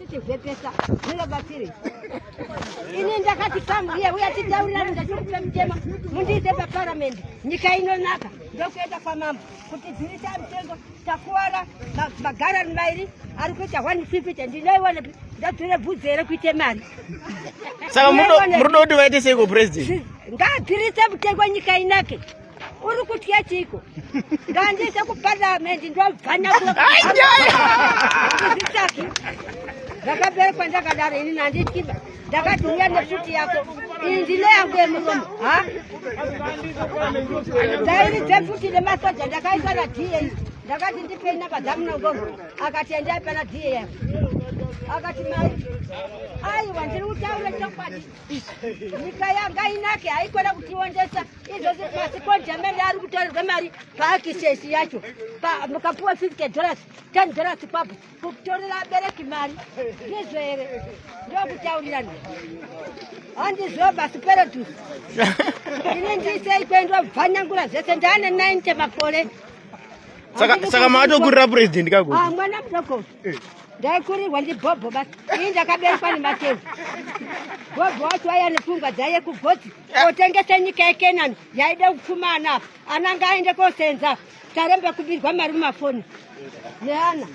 Ndichivhepesa zvinobatsirei? Ini ndakati kamuiye uya titaurirane, ndachikupe mutemo mundiise paparamende, nyika inonaka. Ndokuenda kwamambo kuti dzirisa mutengo, takuwara magarani mairi ari kuita 150, ndinoiwanepi? Ndadzure bvudzi here kuite mari? Saka murudo kuti vaite seiko, President? Ngadzirise mutengo, nyika inake. Uri kutya chiko? Ngandise kuparliament, ndobvanyazvitsaki ndakaberekwa ndakadaro. Ini nandityiba, ndakati uya nepfuti yako, iyi ndine yangu yemuromo. Ha, ndairi dzepfuti nemasoja ndakaisa naDA. Ndakati ndipei namba dzaMnangagwa, akati endai pana DA. Akati mai, aiwa, ndiri kutaura chokwadi, nyika yanga inake, haikona kutiondesa izvozvi. Masikonjamene ari kutorerwa mari paaccess yacho, mukapuwa $50, $10 kwapo kutorera abereki mari, ndizvo here? Ndokutaurirana, handiziva basi peredus. Ini ndisei kwendobvanyangura zvese, ndaane 90 makore. Saka maatokurira President kako? Ah, mwana mudoko ndaikurirwa ndibhobho basi. Ini ndakaberekwa nemateu. Bhobho wacho aiya nepfungwa dzaiye kugotsi otengese nyika yeKenani yaida kupfuma. Ana apa ananga aende kosenza, tarembe kubirwa mari mumafoni neana.